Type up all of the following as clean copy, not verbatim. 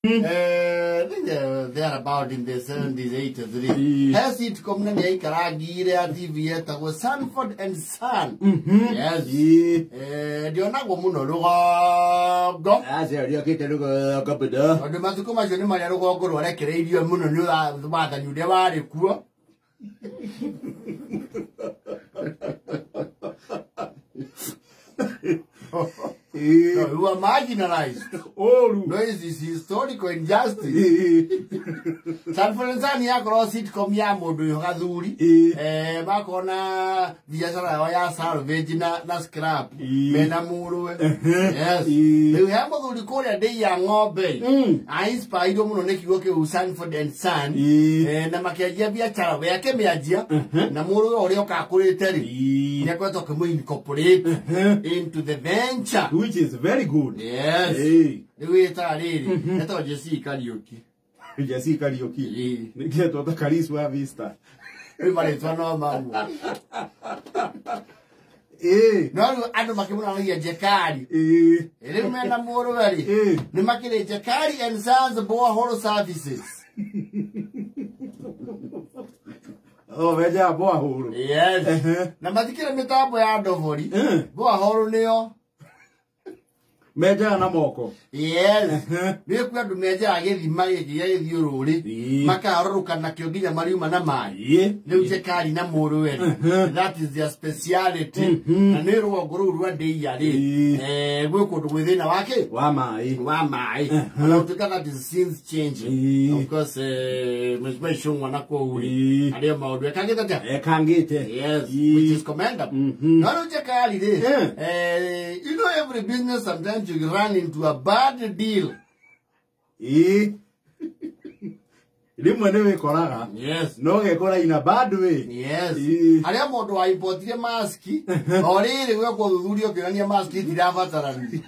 I think they are about in the 70s, 80s. He sitcom na nĩ aikarangire ya TV yetagwo Sanford and Son. Yes. Ndionagwo mũno rũgongo. Acio rĩokĩte rũgongo mũno. Tondũ matukũ macio nĩ marĩa rũgongo rwarekereirio mũno nĩ wathani ũrĩa warĩ kuo. No, we were marginalized. Ũru. No, this is historical injustice. Sanford and Son yakorwo sitcom ya mũndũ wĩho gathuri. Makona biacara yao ya salvage na scrap mena mũrũwe. Yes. Rĩu he mũthuri kũrĩa ndĩi ya ng'ombe ainspirirwo mũno nĩ kiugo kĩu Sanford and Son. Na makĩanjia biacara we akĩmĩanjia na mũrũwe ũrĩa oka akũrĩte rĩ nĩ akoretwo akĩmũ incorporate into the venture. Which is very good. Yes. Rĩu ĩtaga rĩrĩ etagwo Jesse Kariũki. Jesse Kariũki. Nĩkĩetwo ta Karis wa Vista. Rĩu marĩtwa no mamwe. No rĩu andũ makĩmũnanagia Jekari. Rĩu mena mũrũwe rĩ nĩ makĩrĩ Jekari and Sons Borehole Services. Oh, menjaga borehole. Yes. Na matikĩrĩ mĩtambo ya ndobori. Borehole nĩyo menjaga na moko. Yes. Nĩ kuo andũ menjaga gĩthima gĩkĩ gĩa gĩthiũrũrĩ makarorũka nakĩo nginya mariuma na maĩ. Rĩu Jekari na mũrũwe rĩ, that is their speciality. Na nĩ rũgongo rũu rwa ndĩia rĩ, gwĩ kũndũ gwĩ thĩna wa kĩ? Wa maĩ. Wa maĩ. Ona gũtuĩka that is since changing. Of course, Mheshimiwa Ichung'wa na kũu rĩ, arĩ o maũndũ ekangĩte atĩa? Ekangĩte. Yes, which is commendable. No rĩu Jekari rĩ, you know every business sometimes you run into a bad deal. Rĩmwe nĩ wĩkoraga. Yes. No ũgekora in a bad way. Yes. Harĩa mũndũ wa importire maski, o rĩrĩ gwekwo ũthuthuria ũkĩonania maski itirabatarania.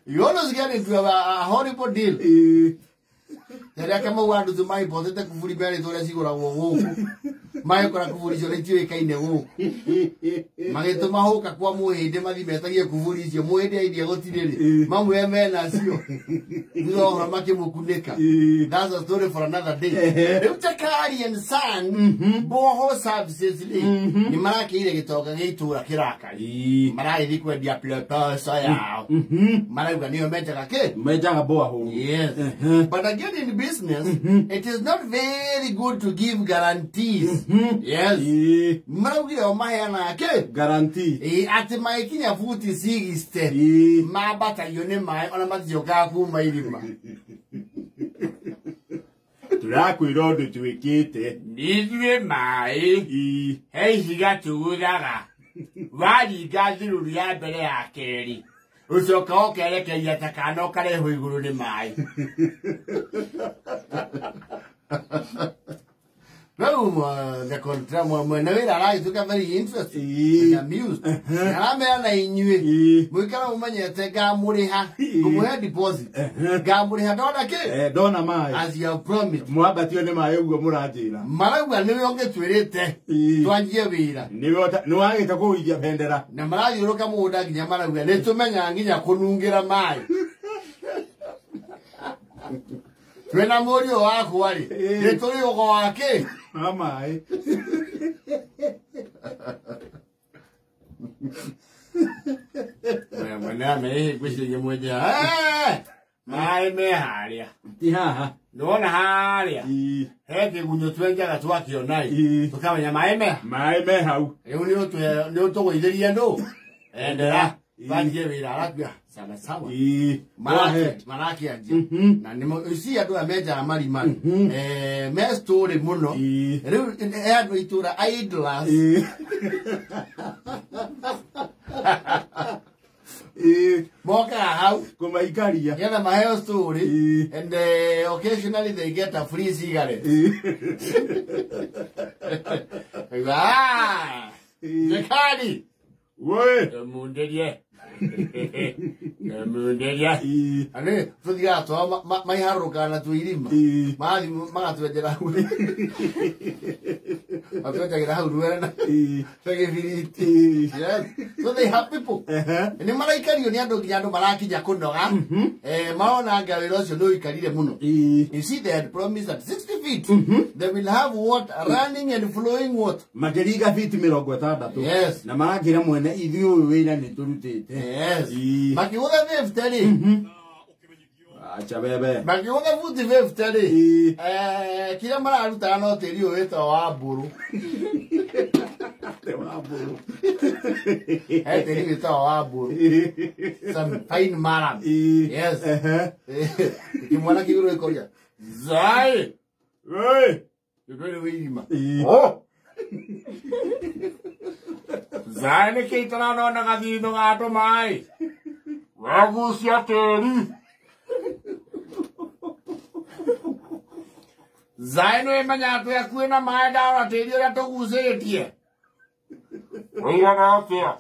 You always get into a horrible deal. Rĩrĩa Kamau andũ tu maimportĩte kuburi merĩtwo ũrĩa cigũragwo gũkũ. Magĩkora kuburi icio nĩitiũĩkaine gũkũ. Magĩtũma hũka kwa mũhĩndĩ mathiĩ metagie kuburi icio. Mũhĩndĩ aidia gũtirĩ rĩ. Mamwe menacio. Thutha wa ũhoro makĩmũkunĩka. That's a story for another day. Rĩu Jekari and Son Borehole Services rĩ, nĩ marakĩire gĩtonga gĩa itũũra kĩrakari. Maragĩthiĩ kwendia proposal yao. Marauga nĩo menjaga kĩ? Menjaga borehole. Yes. But again in business, it is not very good to give guarantees. Yes. Maraugire o maheanaga kĩ? Guarantee. Atĩ magĩkinya buti 60 mambatagio nĩ maĩ ona maticokaga kuma irima. Tũrakwĩra ũndũ twĩkĩte. Ithuĩ maĩ he ihiga tũgũthaga. Waringa thiruru ya mbere ya kerĩ ũcoka ũkerekeria ta kana ũkarehwo igũrũ nĩ maĩ. Rĩu the contract mwene wĩra aragĩtuĩka very interested and amused. Aramera na inyuĩ mũikara mũmenyete ngamũrĩha ngũmũhe deposit ngamũrĩha ndona kĩ? Ndona maĩ. As you have promised. Mwambatio nĩ maĩ ũguo mũranjĩra. Marauga nĩwe ũngĩtwĩrĩte twanjie wĩra. Nĩ wagĩte kũhuithia bendera. Na marathiũrũka mũgũnda nginya marauga nĩ tũmenyaga nginya kũnungĩra maĩ. Twĩna mũriũ wakwa rĩ, nĩ tũrĩ ũgo wa kĩ? Wa maĩ. Mwene ame ngwĩciria mwenja. Maĩ me harĩa. Ti haha. Nĩwona harĩa. He kĩgunyũ twenjaga twakĩona ĩ. Tũkamenya maĩ me. Maĩ me hau. Rĩu nĩ ũtũgũithĩrie ndũ. Endera. Twanjie wĩra arakuya sawa sawa. Marakĩanjia. Na nĩ ici andũ aya menjaga marima. Me story mũno. Rĩu he andũ itũra idlers. Mokaga hau kũmaikaria getha maheo story and occasionally they get a free cigarette. Jekari. Woi. Munderie. Munderie. Ane tuthiaga twa maiharũrũkaga na tuirima. Magathiĩ magatwenjera. Akwenjagĩra hau rwere na gĩbiriti. Yes. So they have people. Nĩ maraikario nĩ andũ nginya andũ marakinya kũnoga. Marona anga wĩra ũcio nĩ ũikarire mũno. You see, they had promised that 60 feet they will have water running and flowing water. Makĩringa fiti 60. Yes. Na marakĩra mwene ithuĩ ũyũ wĩra nĩ tũrutĩte. Yes. Makĩgũtha 50 rĩ. Acha bebe. Makĩgũtha futi 50 rĩ. Kĩrĩa mararutaga no tĩri ũyũ wĩtagwo wa mbũrũ. Wa mbũrũ. Tĩri wĩtagwo wa mbũrũ. Some fine maram. Yes. Kĩmwana kĩigũrũ gĩkoria, Zai. Hey. Gĩkwĩrĩ wĩ irima. Oh. Zai nĩkĩ itaranona gathitũ ga tũmaĩ? Wagucia tĩri. Zai nĩwĩmenyaga twĩ hakuhĩ na maĩ ndara tĩri ũrĩa tũgucĩtie. Ũigana atĩa?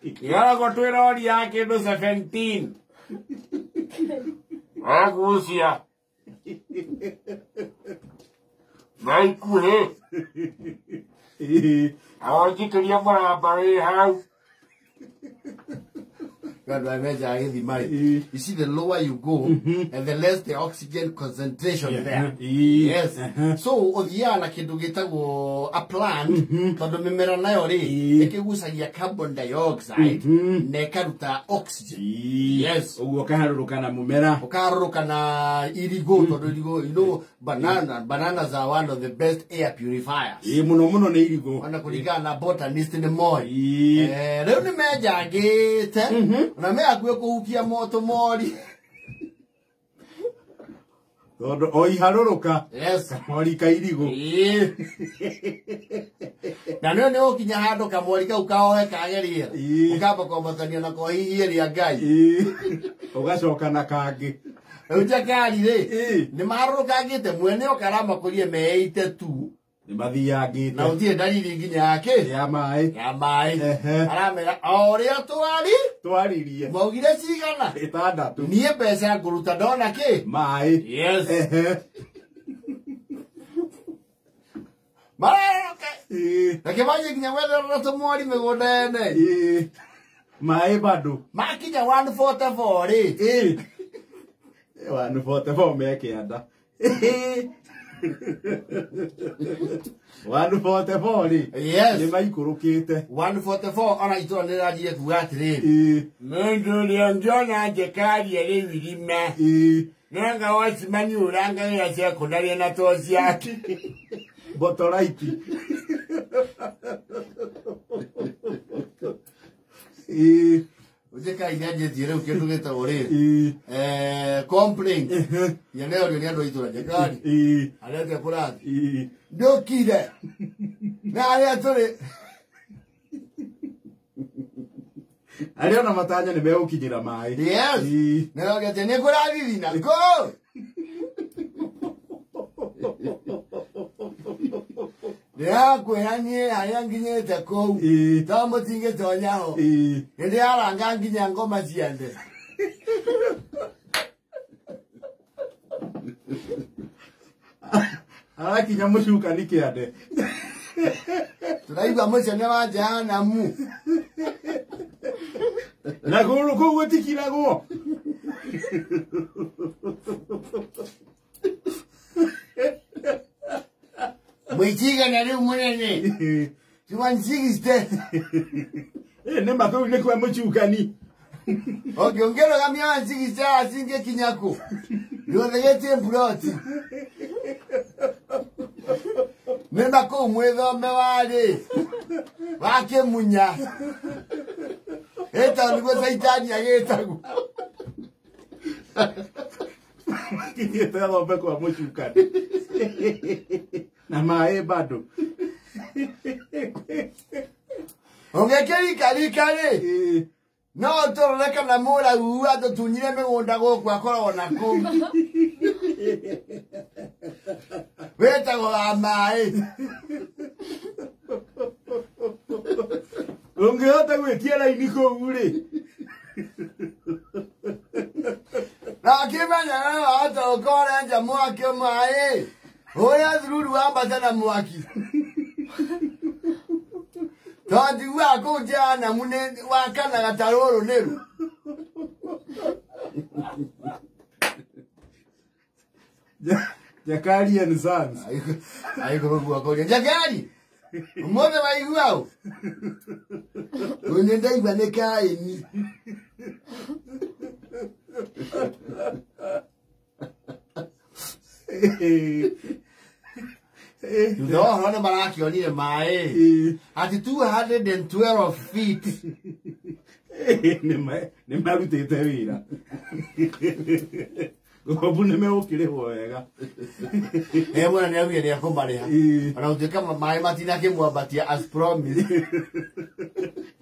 Ĩkoragwo twĩ rori ya kĩndũ 17. Wagucia. Na ikuhĩ. Awajikĩria mũramba wĩ hau. You see, the lower you go, and the less the oxygen concentration there. Yes. So, ũthiaga na kĩndũ gĩtagwo a plant, tondũ mĩmera nayo rĩ, ĩkĩgucagia carbon dioxide, na ĩkaruta oxygen. Yes. Ũguo ũkaharũrũka na mũmera. Ũkaharũrũka na irigũ, tondũ irigũ, you know, bananas are one of the best air purifiers. Mũno mũno nĩ irigũ. Ona kũringana na botanist nĩ moĩ. Rĩu nĩ menjangĩte, na me hakuhĩ kũhukia moto mori. Tondũ o iharũrũka. Yes. Kamori ka irigũ. Na nĩyo nĩ ũkinya handũ kamori kau kaohe kage rĩera. Ũkamba kwambatania na kohihie rĩa Ngai. Ũgacoka na kangĩ. Rĩu Jakari rĩ, nĩ maharũrũkangĩte mwene oka aramakũrie meite tu. Nĩ mathiangĩte. Na gũtirĩ ndariri nginya ya kĩ? Ya maĩ. Ya maĩ. Aramera o ũrĩa twaririe. Maugire cigana? 6. Niĩ mbeca ngũruta ndona kĩ? Maĩ. Yes. Mararũrũka. Reke manjie nginya gwetherera tũmori mĩgũnda ene. Maĩ bado. Makinya 144 rĩ. 144 me kĩanda. 144 rĩ. Yes. Nĩ maikũrũkĩte. 144 ona itũra nĩ rĩranjire kuga atĩrĩrĩ. Mũndũ ũrĩa ũngĩona Njekaria rĩu irima. Nanga watchman ũrangagĩra cekondarĩ na toci yake. Botoraiti. Njekari nĩanjĩtie rĩu kĩndũ gĩtagwo rĩrĩ. Complaint. Yeneorio nĩ andũ a itũra Njekari. Arĩa kũrathi. Ndũkire. Na arĩa tũrĩ. Arĩa ona matanya nĩ megũkinyĩra maĩ. Yes. Nĩroria atĩ nĩ kũrathithina. Go! Ndĩrakwĩra niĩ harĩa nginyĩte kũu. To mũtingĩtonya ho. Nĩndĩraranga nginya ngoma ciande. Arakinya mũcukani kĩande. Tũraigua mũcio nĩ wa Jehanamu. Na kũu kũu gũtikiragwo. Mũitigana rĩu mũnene. Ti 160. Nĩ ma kũu nĩ kwa mũcukani. Okay, ũngĩrũgamia 160 acingĩkinya kũ? Nĩũthegĩtie mburoti. Nĩ ma kũu mwĩthome warĩ wa kĩmunya. Ĩtagwo nĩguo caitani agĩtagwo. Kinyĩte thombe kwa mũcukani. Na maĩ bado. Ũngĩkĩrikarika rĩ, no tũrore kana mũrau atũtunyire mĩgũnda gũkũ akoragwo na kũu. Wĩtagwo wa maĩ. Ũngĩhota gwĩtia raini kũu rĩ. Na akĩmenya no wahota gũkorwo ũrenja mwaki maĩ. Ũrĩa thururu wambata na mwaki. Tondũ njiguaga kũu Jehanamu nĩ wakanaga ta rũrũ nĩru. Jakari and Sons. Aigũrũ guoko Jakari ũmũthĩ waigua ũ? Nĩ ndaigua nĩ kaĩni. Thutha wa ũhoro nĩ marakĩonire maĩ atĩ 212 feet. Nĩ marutĩte wĩra. Gobu nĩ megũkĩrĩhwo wega. Mwana nĩ augire nĩ ekũmarĩha. Ona gũtuĩka maĩ matinakĩmwambatia as promised.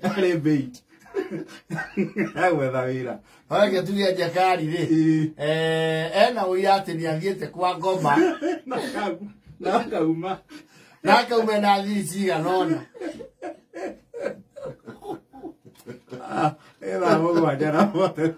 Arĩ bait. Agwetha wĩra. Reke tuge Jakari rĩ, ena ũira atĩ nĩ athiĩte kwa ngoma Na akauma. Na akauma na thiri cigana ũna. Thaa 7:43.